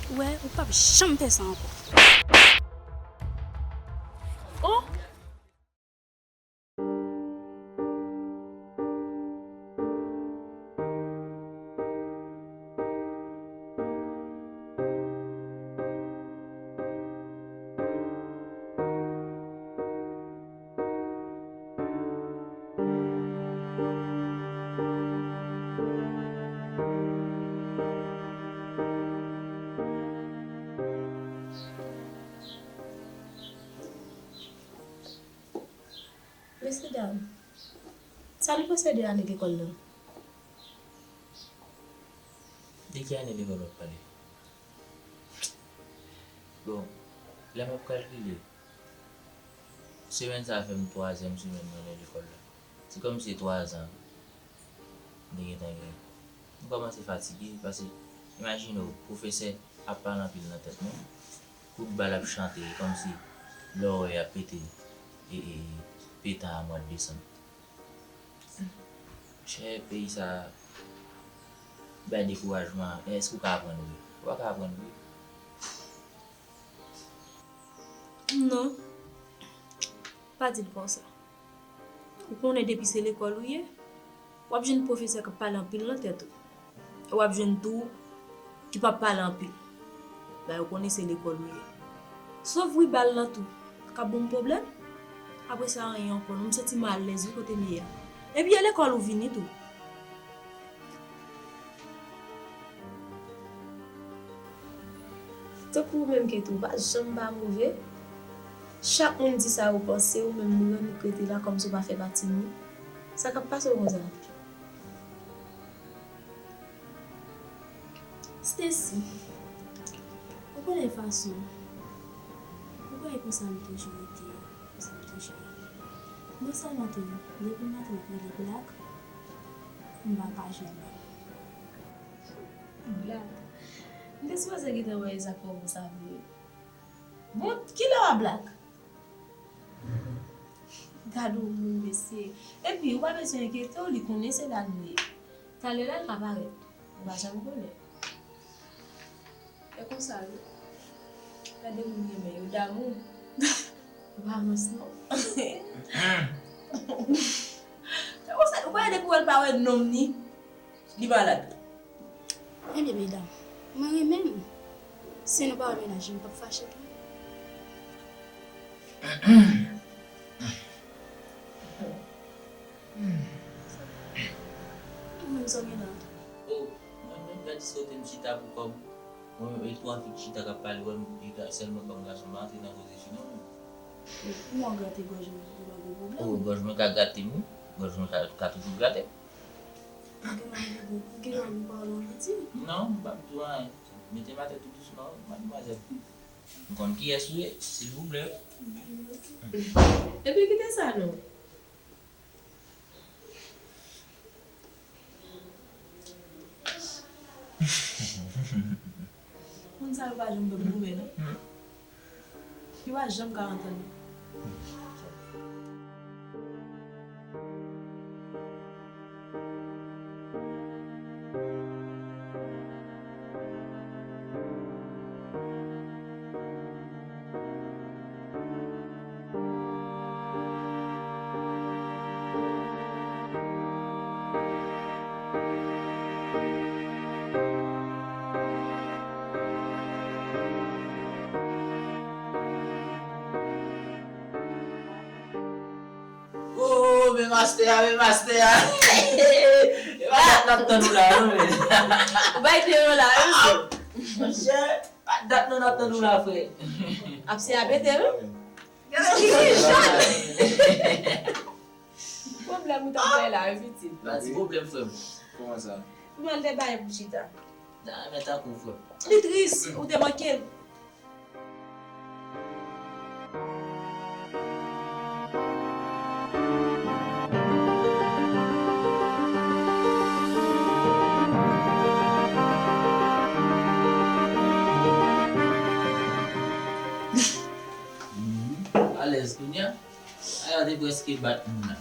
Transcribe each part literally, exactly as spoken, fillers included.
Ou wè, ou p ap janm fè sa ankò. Oh! Mesyedam, sa nou panse de ane lekòl lan? De ki ane lekòl w ap pale? Bon, lè m ap kalkile, semèn sa a fè m twazyèm semèn mwen nan lekòl la. Se kòmsi se twazan m te gentan gen. M kòmanse fatige, paske imajine w, pwofesè ap pale anpil nan tèt mwen, kout bal ap chante, e kòmsi lè w wè y ap pete, e, e, petan a mwa desanm. Chè, peyi sa a bay dekourajman. Èske w ka aprann vre? Ou pa ka aprann vre. Non. Pa di l konsa. Ou konnen depi se lekòl ou ye, w ap jwenn pwofesè k ap pale anpil nan tèt ou. W ap jwenn tou ki p ap pale anpil. Bay ou konnen se lekòl ou ye. Sof bri bal lan tou, k ap ban m pwoblèm. Apre sa, anyen ankò non, m santi m alèz wi kote m ye a. Epi e lekòl ou vini tou. Tankou ou menm Kate, ou pa janm pa move. Chak moun di sa yo panse, ou menm ou annik rete la kòmsi ou pa fè pati nou. Sa k ap pase w konsa? Stacy, ou konnen fason, ou konnen konsa m toujou rete, konsa m toujou ye. Non sèlman tou, depi maten m ap rele Black, m pa ka jwenn li. Black. M te sipoze gentan wè e zafè w konsa vre. Bon, kilè w a Black? Gad yon moun, mesye. Epi, ou pa bezwen enkyete w, li konnen se la nou ye. Talè la, l ka parèt. Ou pa janm konnen. E konsa wi. Gade moun renmen yo damou. Ou pa rans non. E konsa, ou pa depi w wè l pa wè nonm ni, li malad. Ebyen medam, mwen renmen l. Si nou pa wè mennaj li, m p ap fache tou. Ou menm sa w gen la? Oh, mwen menm gad si w te m chita pou kòb. Mwen menm e twa fi k chita k ap pale, wè m e sèlman kòm gason m pa antre nan koze fi non. Kouman w grate gòj ou, ou pa gen pwoblèm? Oh, gòj mwen ka grate m wi. Gòj mwen ka, ka toujou grate. Ou gen anvi di, ou gen anvi pale w piti? Non, m p ap di w anyen. Mete m atè tou dousman wi, madmwazèl. M konn kiyès ou ye, silvouplè. Epi kite sa non. Moun sa yo pa janm ban m nouvèl non. Yo pa janm ka antann. Oh, men mastè a, men mastè a. E pa dat n ap tann ou la non men. Ou bay deyò la wi. Monchè, pa dat non n ap tann ou la frè. Ap se a pete wi. Gade ki jòn. Pwoblèm ou t ap bay la wi pitit. Pa ti pwoblèm frè m. Kòman sa? Pou m al te bay pou chita. Nan men tankou frè m. Li tris, ou te manke l. Alèz kounye a. Aya te prèske bat moun nan.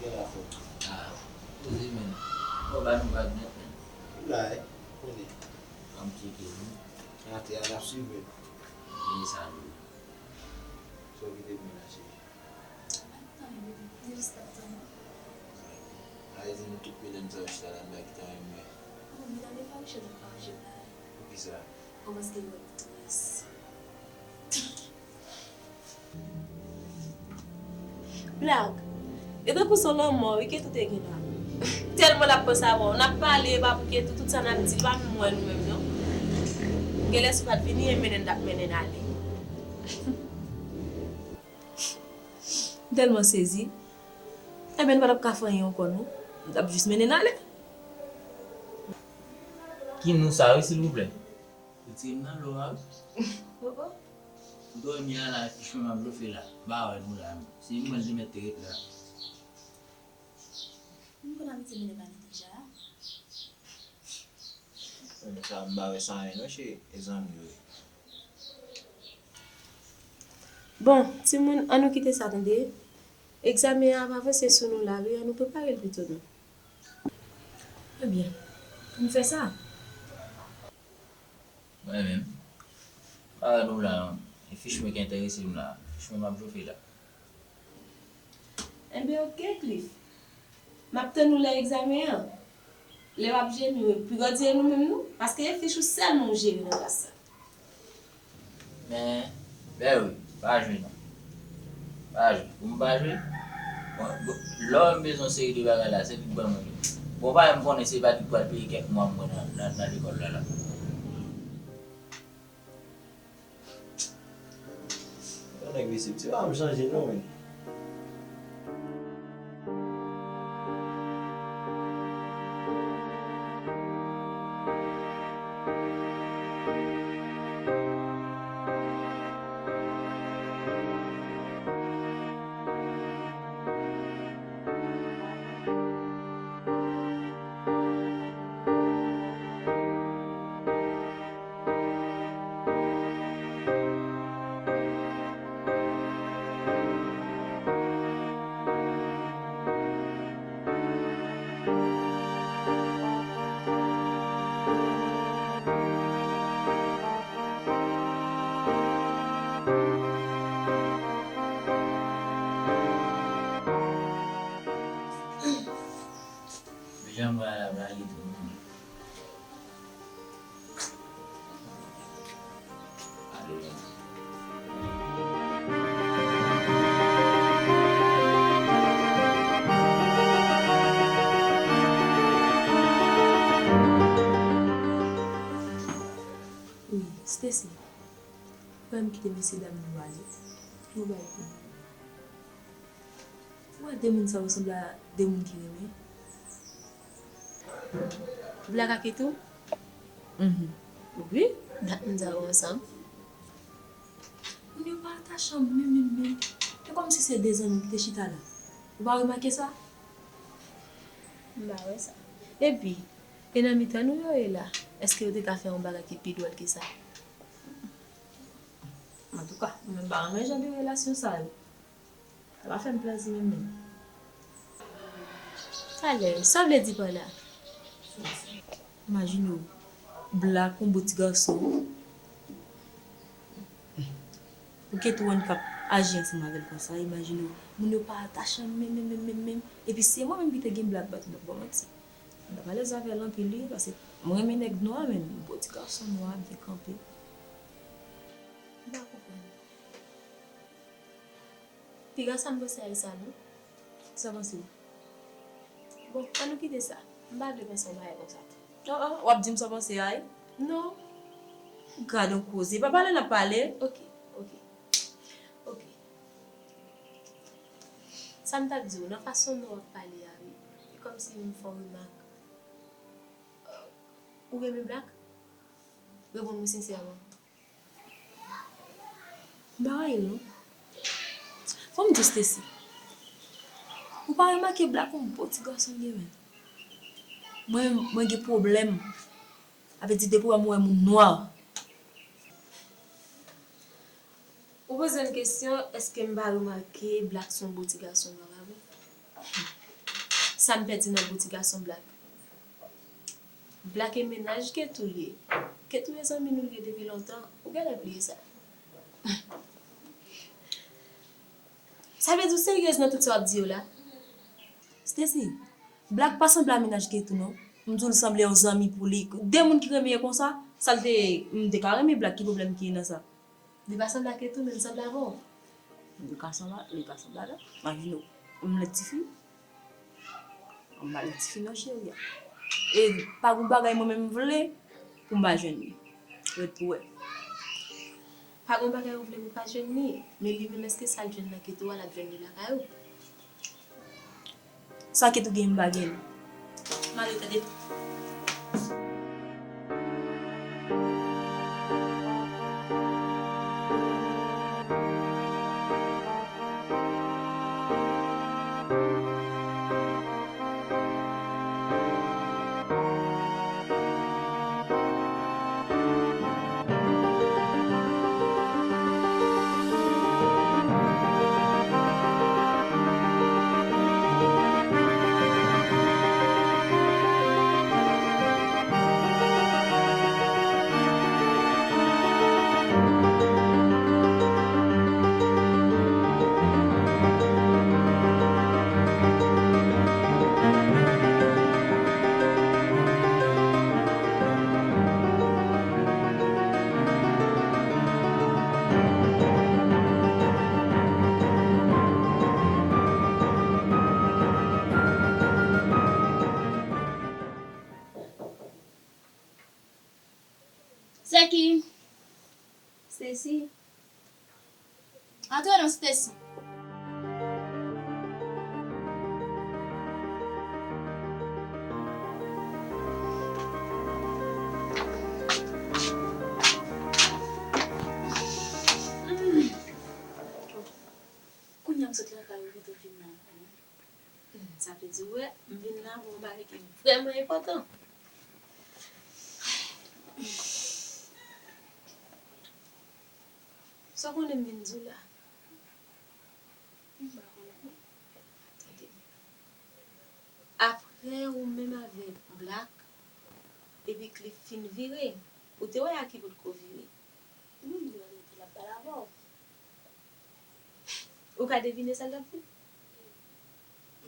Gen la fò. Ah, poze, men. Bon, ba nou vag nèt, men. M la, wi. Konnen. An m tcheke, wi. Atè a, n ap swiv, men. Gen sa, wi. Sa w kite pou mwen la, cheri? M pa t tann, bebe. M jis t ap tann ou. Sa vle di nou tout medam sa yo chita la, m pa ki ta renmen. Oh, medam yo pa riche, nou pa riche la. Poukisa? Bon, paske yo ap trans. Blag. E tankou se yon lanmò, wi, Ketou te gen la. Tèlman l ap panse avè w. N ap pale, e pa pou Ketou, tout sa n ap di, li pa menm wè nou menm, non. Genlè si w pa t vini, e mennen n t ap mennen n ale. M tèlman sezi. Ebyen, n pa t ap ka fè anyen ankò, non. N t ap jis mennen n ale. Ki nou sa, wi, silvouplè? Retire m nan dlo a, wi. Oh, oh. M dòmi a la, epi chmè m ap blofe la. M pa wè nou la, menm. Se mwen li mèt te ret la. M konn abitye mennen pale deja. Menm sa, m pa wè sa anyen non, cheri. E zanmi yo ye. Bon, timoun, an nou kite sa, tande. Egzamen an ap avanse sou nou la, wi, an nou prepare l pito, non. Ebyen, pou m fè sa. Mwen menm, m pa wè nou la, non. E fich mwen ki enterese m la. Fich mwen m ap blofe la. Enben, oke, Cliff. M ap tann ou lè egzamen an. Lè w ap jemi, wi, pi gòdye nou menm, non. Paske e fich ou sèlman w jere nan klas la. Men, men wi, pa jwe non. Pa jwe. Pou m pa jwe, bon, bon, lè w wè m bezwen yon seri de bagay la, se li k ban mwen yo. Bon, pa m konnen se Patrick pral peye kèk mwa mwen nan, nan, nan lekòl la, la. Yon nèg visib, se pa m chanje non, men. Men jan mwen a la, mwen a gete moun. Ale la. Wi, Stacy. Frè m kite mesye dam yo ale. Yo bay kou. Ou wè de moun sa yo sanble a de moun ki renmen. Blag ak Ketou? Mhm. Wi, dat moun sa yo ansanm. Moun yo pa atachan menm, menm, menm. E kòmsi se de zanmi ki te chita la. Ou pa remake sa? M pa wè sa. Epi, e nan mitan nou yo ye la, èske yo te ka fè yon bagay ki pi dwòl ke sa? Antouka, mwen menm pa renmen jan de relasyon sa yo. Sa pa fè m plezi menm, menm. Talè, sa w vle di pa la? Imajine w, Blag, yon bon ti gason. Ou gen tou wè n k ap aji ansanm avè l konsa, imajine w. Moun yo pa atachan menm, menm, menm, menm, menm. Epi se mwen menm ki te gen Blag bat, m p ap ba w manti. M t ap alèz avè l anpil, wi, paske mwen renmen nèg nwa, menm. Bon ti gason nwa, byen kanpe. M pa konprann. Piga sa m panse a e sa, non? Sa w panse? Bon, ann nou kite sa. M pa vle panse yon bagay konsa tou. Oh, oh, w ap di m sa w panse a, wi? Non. Gad yon koze. Pa pale n ap pale. Ok, ok. Ok. Sa m t ap di w, nan fason nou ap pale a, wi. E kòmsi m fè w remak. Ou renmen Blag? Reponn mwen sensèman. M pa rayi l non. Fò m di w, Stacy, ou pa remake Black yon bon ti gason l ye menm? Mwen, mwen gen pwoblèm. Sa vle di depi w wè m, ou wè moun nwa. Ou poze m kesyon, èske m pa remake Black se yon bon ti gason nwa pa vre? Sa m pèdi nan bon ti gason Black? Black e mennaj Ketou l ye. Ketou e zanmi nou l ye depi lontan. Ou genlè bliye sa. Sa vle di w seryez nan tout sa w ap di yo la? Stacy, Black pa sanble a mennaj Ketou non. M di w l sanble yon zanmi pou li. De moun ki renmen yo konsa, sa l te ye? M te ka renmen Black, ki pwoblèm ki nan sa? Li pa sanble a Ketou, men l sanble avè w. Li ka sanble, li ka sanble avè m. Imajine w, m lèd tifi. M pa lèd tifi non, cheri. E pa gon bagay mwen menm m vle pou m pa jwenn li. Ret pou wè. Pa gon bagay ou vle pou w pa jwenn li, men li menm, èske sa l jwenn nan Ketou a, l ap jwenn li lakay ou? Sa Ketou gen m pa gen l. M ale tande. Seki? Stacy? Antre non, Stacy. Kounye a m sot lakay ou, ou tou vin la ankò. Hmm, sa vle di, ou wè, m vin la pou yon bagay ki vrèman enpòtan. Sa w konnen m vin di w la? M pa konnen. Tande. Apre ou menm avèk Black, epi Cliff fin vire, ou te wè a ki bout ke w vire? Wi, m di w la verite, l ap pale avè w. Ou ka devine sa l t ap di?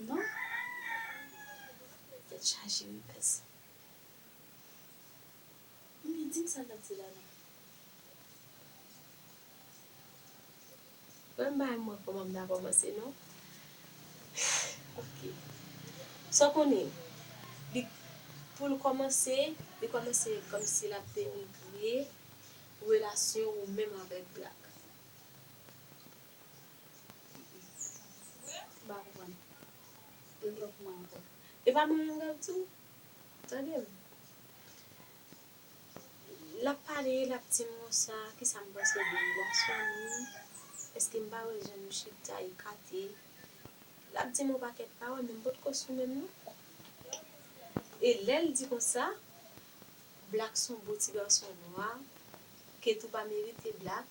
Non. Tèt chaje wi, baz. Men di m sa l t ap di la non. Mwen m pa menm wè kòman m ta kòmanse non. Ok. Sa w konnen, li, pou l kòmanse, li kòmanse kòmsi l ap denigre relasyon ou menm avèk Black. M pa konprann. Repete pou mwen ankò. E pa mwen menm k ap di w? Tande m. L ap pale, l ap di m konsa, kisa m panse de relasyon nou, èske m pa wè jan nou chita ekate. L ap di m yon pakèt pawòl, men m potko sou menm non. E lè l di konsa, Black se yon bon ti gason nwa, Ketou pa merite Black.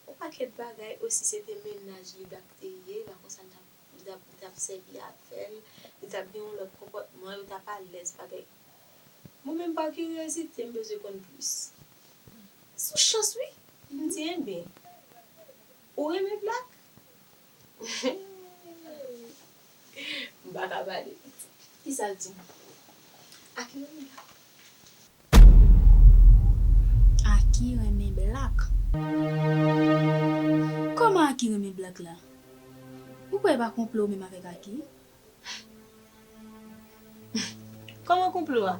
Yon pakèt bagay, osi se te mennaj li Black te ye, la konsa l t ap, li t ap, li t ap sèvi avè l, li t ap gen yon lòt konpòtman, yo t ap alèz, bagay. Mwen menm pa kiryozite, m bezwen konn plis. Sou chans wi, m di, enben, ou renmen Black? M pa ka pale pitit. Kisa l di w? Aki renmen Black. Aki renmen Black? Kòman Aki renmen Black la? Ou kwè e pa konplo ou menm avèk Aki? Kòman konplo a?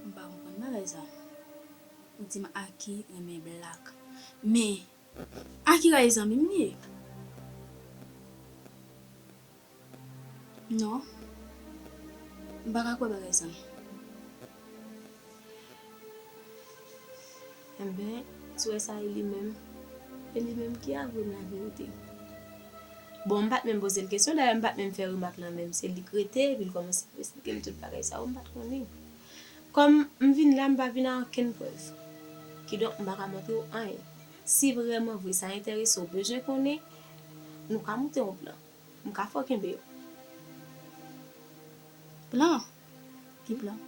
M pa konprann bagay sa. Ou di m Aki renmen Black. Men, Aki rayi zanmi m li ye. Non. M pa ka kwè bagay sa. Enben, si w wè sa e li menm, E li menm ki avwe m laverite. Bon, m pa t menm poze l kesyon, dayè m pa t menm fè remak lan menm. Se li k rete, epi l kòmanse ap esplike m tout bagay sa yo, m pa t konnen. Kòm m vin la, m pa vin ak okenn prèv. Kidonk, m pa ka montre w anyen. Si vrèman vre sa enterese w, bezwen konnen, nou ka monte yon plan. M ka fè w kenbe yo. Plan? Ki plan?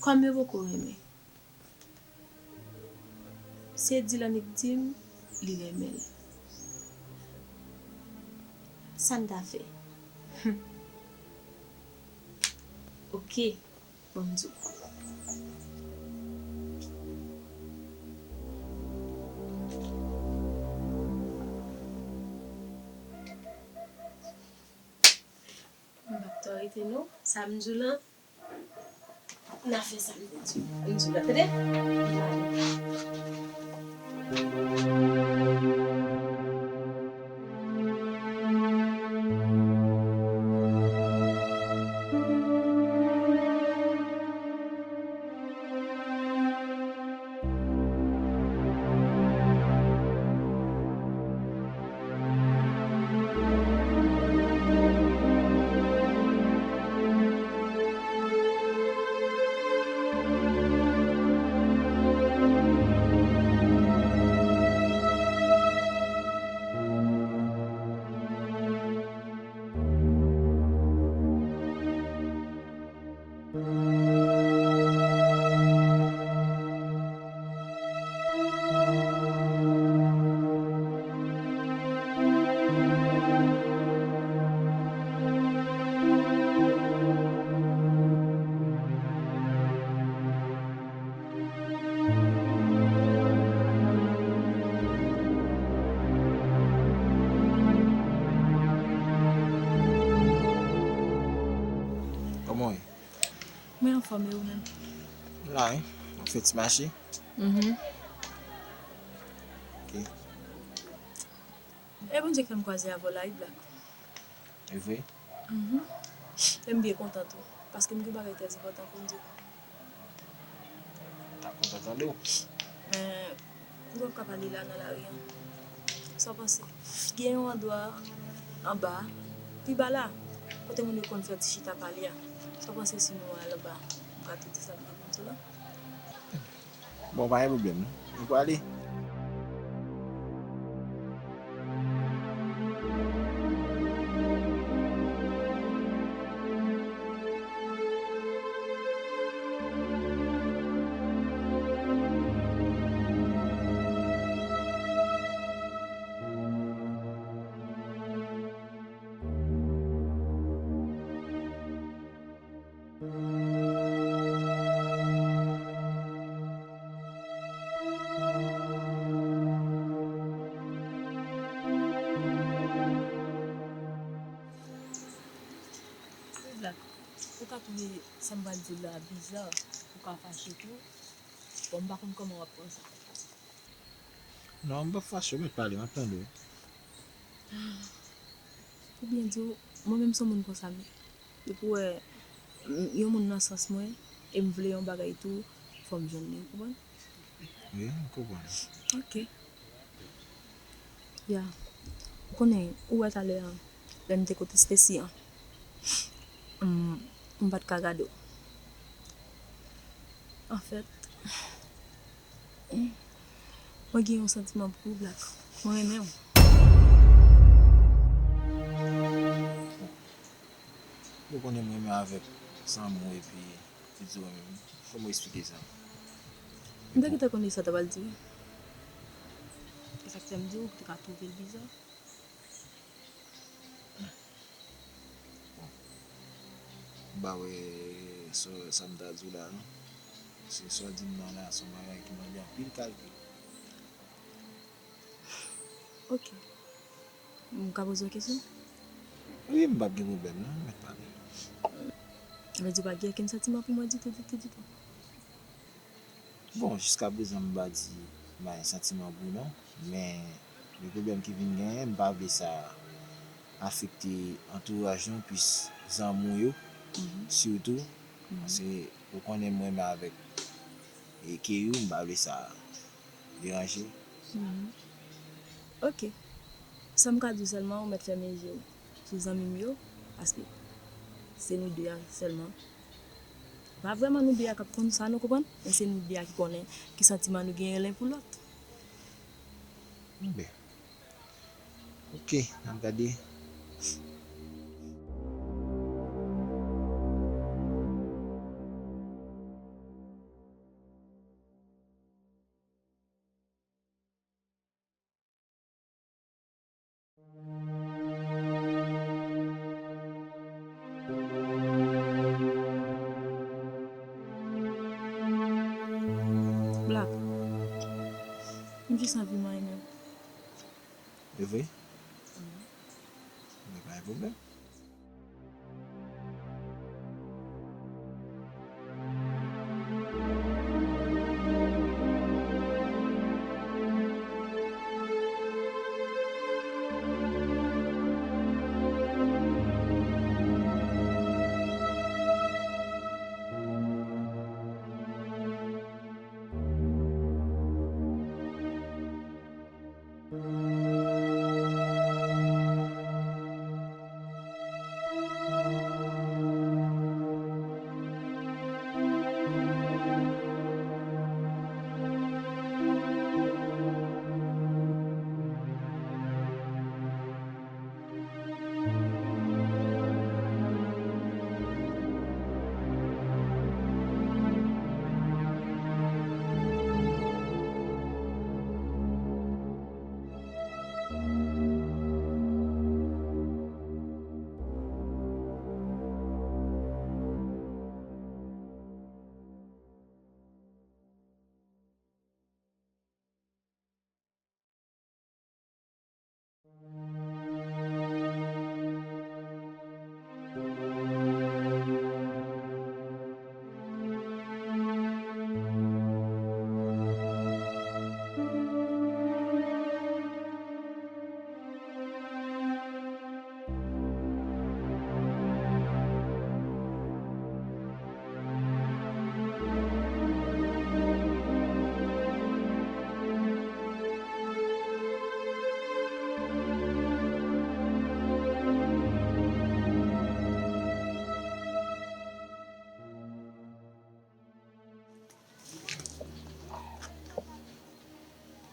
Kòm yo poko renmen. Se di l annik di m li renmen l. Sa n ta fè? Oke, ban m di w. M p ap twò rete non. Sa m di w lan, n a fè sa m te di w. M di w lan, tande? M pale. Kòman w ye? Mwen anfòm, e ou menm? M la wi. W ap fè ti mache? Mhm. Ok. E Bondye k fè m kwaze avè w la wi, Black. E vre? Mhm. E m byen kontan tou, paske m gen bagay trè enpòtan pou m di w. M ta kontan tande w. Men, ou p ap ka pale la nan lari an. Sa w panse? Gen yon andwa anba, pi ba la, kote moun yo konn fè ti chita pale a. Sa w panse si nou al anba? M ka tou di sa m gen pou m di w la. Bon, pa gen pwoblèm, non. Nou prale. Black, ou ka twouve sa m pral di w la biza, ou ka fache tou. Bon, m pa konn kòman w ap pran sa. Non, m p ap fache, w mèt pale, m ap tande w. Pou byen di w, mwen menm se yon moun konsa m ye. Depi w wè m, yon moun nan sans mwen, e m vle yon bagay tou, fò m jwenn li, ou konprann? Wi, m konprann. Ok. Ya. Ou konnen, ou wè talè an, lè m te kote Stacy an, m, m pa t ka gade w. Anfèt, mwen gen yon santiman pou ou, Black. Mwen renmen w. Ou konnen mwen renmen avèk zanmi w epi Ti di w menm, kòman w esplike sa? M te gentan konnen sa w ta pral di. E sa k fè m di w, ou te ka twouve l biza. Bon. M pa wè sa, sa m ta di w la, non. Paske sa w di m nan la, se yon bagay ki mande anpil kalkil. Ok. M ka poze w kesyon? Wi, m p ap gen pwoblèm, non, mèt pale. Sa vle di w pa gen okenn santiman pou mwen ditou, ditou, ditou? Bon, jiskaprezan, m pa di m pa gen santiman pou w, non. Men, le pwoblèm ki vin genyen, m pa vle sa afekte antouraj nou, plis zanmi w yo, mhm, sitou. Mhm. Paske ou konnen m renmen avèk, e, Keyou, m pa vle sa deranje. Mhm. Ok. Sa m ka di w sèlman, ou mèt fèmen je w sou zanmi m yo, paske se nou de a sèlman. Pa vrèman nou de a k ap konn sa, nou konprann, men se nou de a ki konnen ki santiman nou genyen len pou lòt. Bon, ben. Ok, n ap gade. Black, m jis anvi manyen menm. E vre? Mwen pa gen pwoblèm.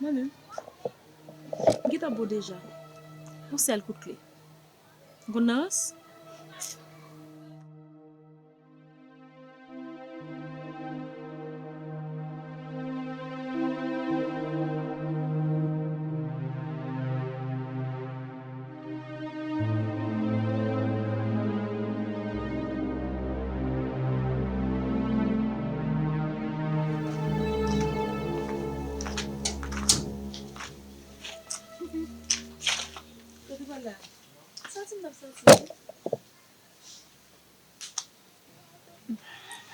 Mwen menm, m gentan bon deja. Yon sèl kout kle. M konn nan rans. Kote w pral la? Santi m t ap santi.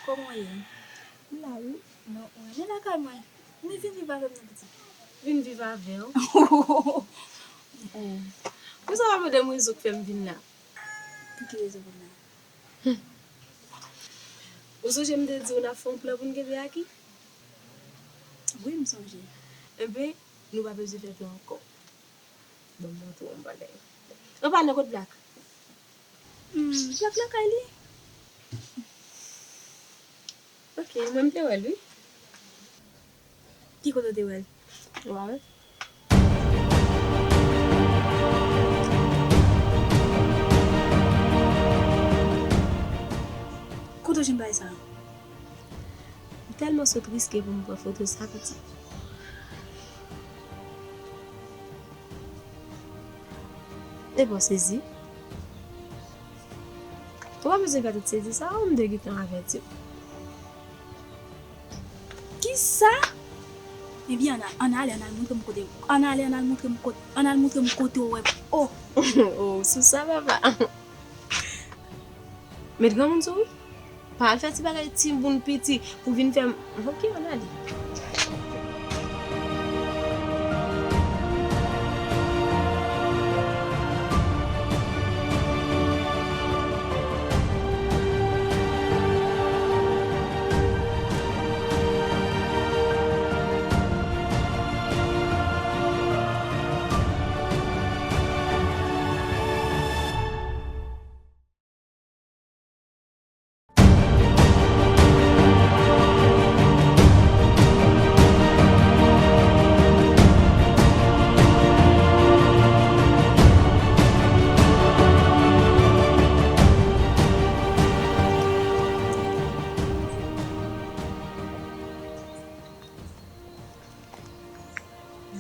Kòman w ye? M la wi. Non, mwen renmen lakay mwen. Men vin viv avè m non pitit. Vin viv avè w? Oh. Pou sa w pa mande m rezon k fè m vin la. Pou ki rezon pou m la? Ou sonje m te di w n ap fè yon plan pou n kenbe Aki? Wi, m sonje. Enben, nou pa bezwen fè plan ankò. Ban m montre w yon bagay. Anpale nan kot Black. Hmm, Black lakay li? Ok, mwen m te wè l wi. Ki kote w te wè l? Ou pa wè? Kote w jwenn bagay sa a? M tèlman sot riske pou m pran foto sa, piti. Epi w sezi? Ou pa bezwen fè tout sezi sa, ou m te gentan avèti w. Kisa? Ebyen, ann al, ann al ale, ann al montre m kote, ann ale, ann al montre m kote, ann al montre m kote w wè. Oh! Oh, sou sa, papa. Met granmoun sou ou. Pa al fè ti bagay timoun piti pou vin fè m. Ok, ann ale.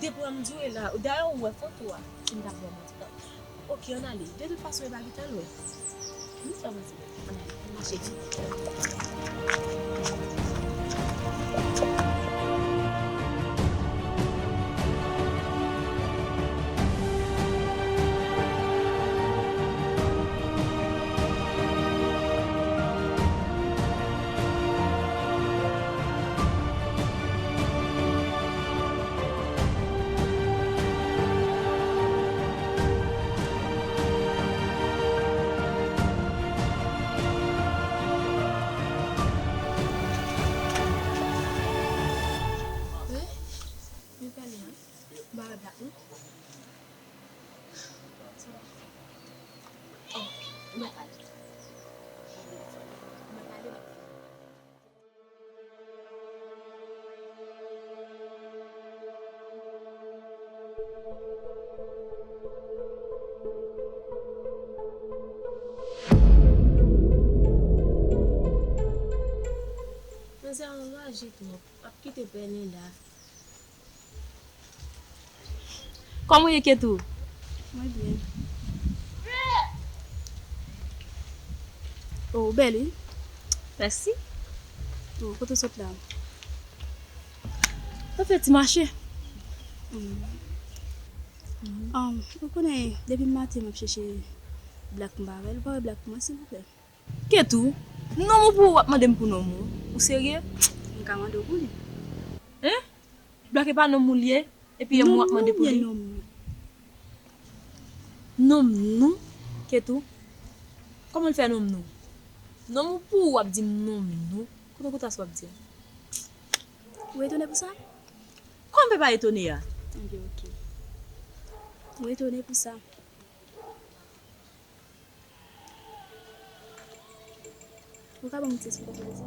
Depi w wè m di w e la, dayè ou wè foto a, si m t ap ba w manti. Ok, ann ale. De tout fason, e pa gentan lwen. Wi, sa manti. Ann ale, ann mache vit. Wi, mwen pale a. Mwen pa wè Black non. Oh, mwen pale. Mwen pale. Manzè anraje twòp. Ap kite pèlen la. Kòman w ye, Ketou? Mwen byen. Oh, ou bèl, wi. Mèsi. Oh, kote w sot la? Mwen fè ti mache. Mm. Um, ou konnen, depi maten m ap chèche Black, m pa wè l. Ou pa wè Black pou mwen, silvouplè? Ketou, nonm ou pou ou w ap mande m pou nonm ou? Ou serye? M ka mande w pou li. Hein? Black e pa nonm ou l ye, epi e mwen w ap mande pou li? Non, non, byen nonm mwen. Nonm nou? Ketou, kòman l fè nonm nou? Nonm ou pou ou w ap di m nonm nou? Kote kote sa w ap di a? Ou etone pou sa? Kòman m fè pa etone a? Ebyen, ok. Ou etone pou sa. Ou ka ban m ti esplikatif de sa?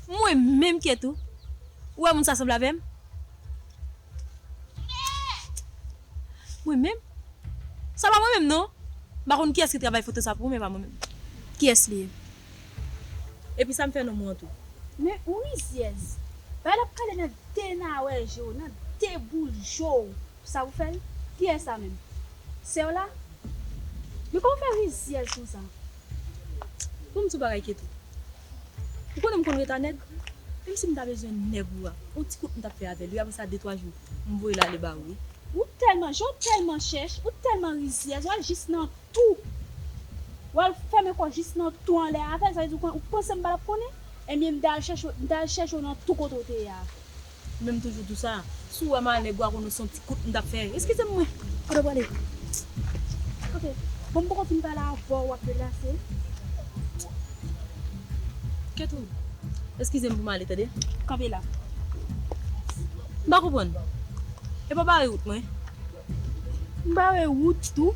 Mwen menm, Ketou, ou wè moun sa sanble avè m? Mwen menm? Sa pa mwen menm non. M pa konn kiyès ki travay foto sa pou ou, men pa mwen menm. Kiyès li ye? Epi sa m fè nonm ou an tou? Men ou rizyèz. Bagay la ap kale nan de nawè je w, nan de boul je w. Sa ou fè l? Kiyès sa menm? Sè w la? Men kòman w fè rizyèz konsa? Pou m di w bagay, Ketou. Ou konnen m konn ret a nèg? Menm si m ta bezwen nèg ou a, yon ti kout m t ap fè avè l, wi, apre sa de twa jou, m voye l ale ba ou, wi. Ou tèlman, jan w tèlman chèch, ou tèlman rizyèz, w al jis nan tou. W al fèmen kò w jis nan tou anlè avè l, sa vle di ou, ou panse m pa t ap konnen? Ebyen, m t al chèche, m t al chèche w nan tou kote w te ye a. Menm toujou di w sa, si w wè m a nèg ou a konnen se yon ti kout m t ap fè. Eskize m, mwen. Kote w prale? Ok. Bon, m poko fin pale avè w, w ap deplase. Ketou, eskize m pou m ale, tande? Kanpe la. M pa konprann. E pa bare wout mwen? M bare wout tou.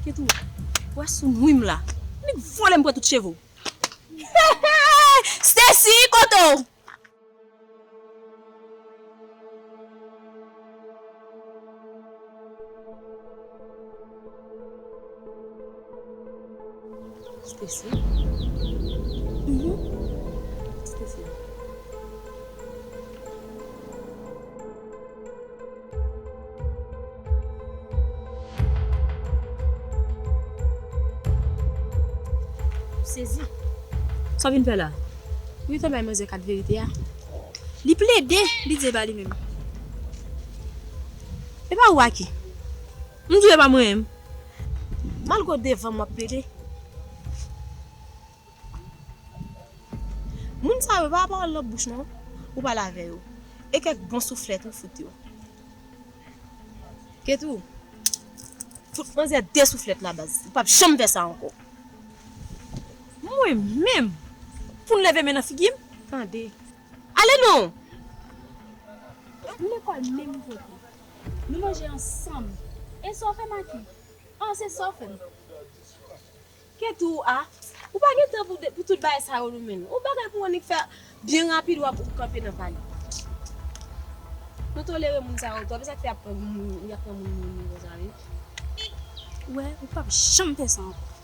Ketou, w wè sou nwi m la. Nèg vòlè m pran tout cheve w. Stacy, kote w? Stacy? Mhm. Stacy. Sezi. Sa w vin fè la? Wi, tan bay manzè kat verite a. Li plede, li di e pa li menm. E pa ou a ki? M di w e pa mwen menm. Malgre w devan m w ap plede. Moun sa yo pa pawòl nan bouch non, ou pale avè yo. E kèk bon souflèt ou fout yo. Ketou, fout manzè de souflèt la baz. Ou p ap janm fè sa ankò. Mwen menm, pou n leve men nan figi m? Tande. Ale non! Nou lekòl menm kote. Nou manje ansanm. E sa w fè m a ki? An, se sa w fè m. Ketou a, ou pa gen tan pou, pou tout bagay sa yo non menm. Yon bagay pou w annik fè byen rapid, w ap ou kanpe nan pale. Nou tolere moun sa yo twòp, e sa k fè y ap pran moun, y ap pran moun moun konsa wi. Ou wè, ou p ap janm fè sa ankò.